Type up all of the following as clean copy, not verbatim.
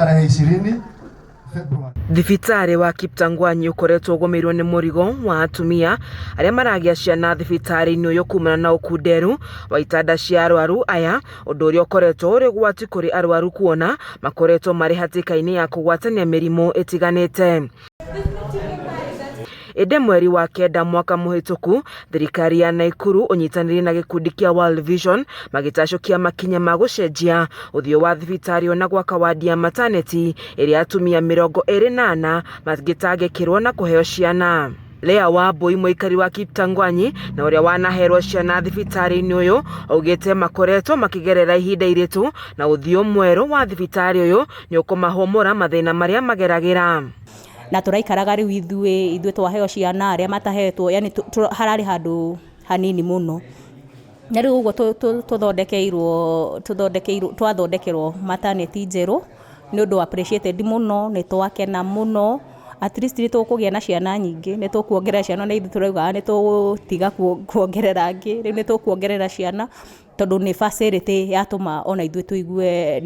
Tarehe 20 Februari. Thibitarĩ wa Kiptangwanyi ũkoretwo ũgũmĩirwo nĩ mũrigo wa atumia arĩa maragĩa ciana thibitarĩ-inĩ ũyũ kumana na ũkunderu wa itanda cia arwaru aya, ũndũ ũrĩa ũkoretwo ũrĩ ũgwati kũrĩ arwaru kuona makoretwo marĩ hatĩka-inĩ ya kũgwatania mĩrimũ ĩtiganĩte. Ĩndĩ mweri wa kenda mwaka mũhĩtũku, thirikari ya Naikuru ũnyitanĩire na gĩkundi kĩa World Vision magĩtacũkia makinya ma gũcenjia ũthiũ wa thibitarĩ na gwaka wadi ya maternity ĩrĩa atumia 24 mangĩtangĩkĩrwo na kũheo ciana. Lea Wambui mũikari wa Kiptangwanyi na ũrĩa wanaherwo ciana thibitarĩ-inĩ ũyũ augĩte makoretwo makĩgerera ihinda iritũ na ũthiũ mwerũ wa thibitarĩ ũyũ nĩ ũkũmahũmũra mathĩna marĩa mageragĩra. Na tũraikaraga rĩu ithuĩ twaheo ciana, arĩa matahetwo, yani hararĩ handũ hanini mũno. Na rĩu ũguo tũthondekeirwo twathondekerwo maternity njerũ, nĩ ũndũ appreciated mũno, nĩ twakena mũno. At least nĩ tũkũgĩa na ciana nyingĩ, nĩ tũkuongerera ciana, na ithuĩ tũraugaga nĩ tũgũtiga kuongerera angĩ, rĩu nĩ tũkuongerera ciana tondũ nĩ facility yatũma ona ithuĩ tũigue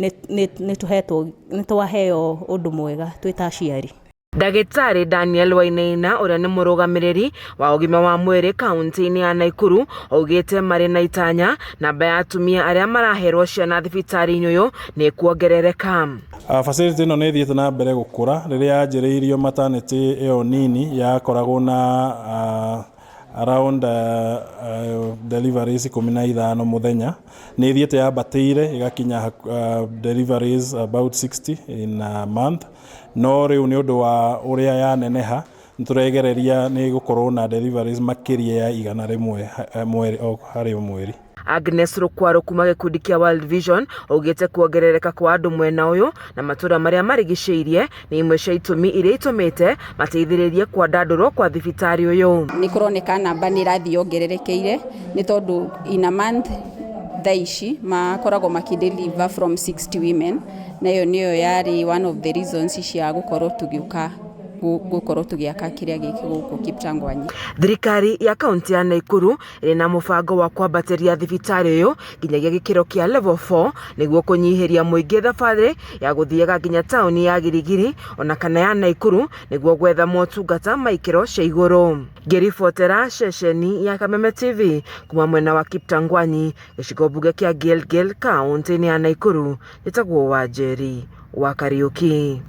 nĩ tũhetwo, nĩ twaheo ũndũ mwega twĩ ta aciari. Ndagĩtarĩ Daniel Wainaina ũrĩa nĩ mũrũgamĩrĩri wa ũgima wa mwĩrĩ kaunti-inĩ ya Naikuru augĩte marĩ na itanya namba ya atumia arĩa maraherwo ciana thibitarĩ-inĩ ũyũ nĩ kuongerereka. Facility ĩno nĩ ĩthiĩte na mbere gũkũra. Rĩrĩa yanjĩrĩirio, maternity ĩyo nini yakoragwo na around deliveries 15 mũthenya. Nĩ ĩthiĩte yambatĩire ĩgakinya deliveries about 60 in a month, no rĩu nĩ ũndũ wa ũrĩa yaneneha, nĩ tũregereria nĩ gũkorwo na deliveries makĩria ya 100 mweri o harĩ mweri. Agnes Rukwaro kuma gĩkundi kĩa World Vision augĩte kuongerereka kwa andũ mwena ũyũ na matũra marĩa marigicĩirie nĩ imwe cia itũmi iria itũmĩte mateithĩrĩrie kwandandũrwo kwa thibitarĩ ũyũ. Nĩ kũroneka namba nĩ ĩrathiĩ yongererekeire, nĩ tondũ in a month thaa ici makoragwo makĩ deliver from 60 women, na ĩyo nĩyo yarĩ one of the reasons cia gũkorwo tũgĩũka gũkorwo tũgĩaka kĩrĩa gĩkĩ gũkũ Kiptangwanyi. Thirikari ya kaunti ya Naikuru ĩrĩ na mũbango wa kwambatĩria thibitarĩ ũyũ nginyagia gĩkĩro kĩa level 4 nĩguo kũnyihĩria mũingĩ thabarĩ ya gũthiaga nginya taũni ya Girigiri ona kana ya Naikuru nĩguo gwetha motungata ma ikĩro cia igũrũ. Ngĩribotera ceceni ya Kameme TV kuma mwena wa Kiptangwanyi, gĩcigo mbunge kĩa Gilgil, kaunti-inĩ ya Naikuru, njĩtagwo Wanjeri wa Kariũki.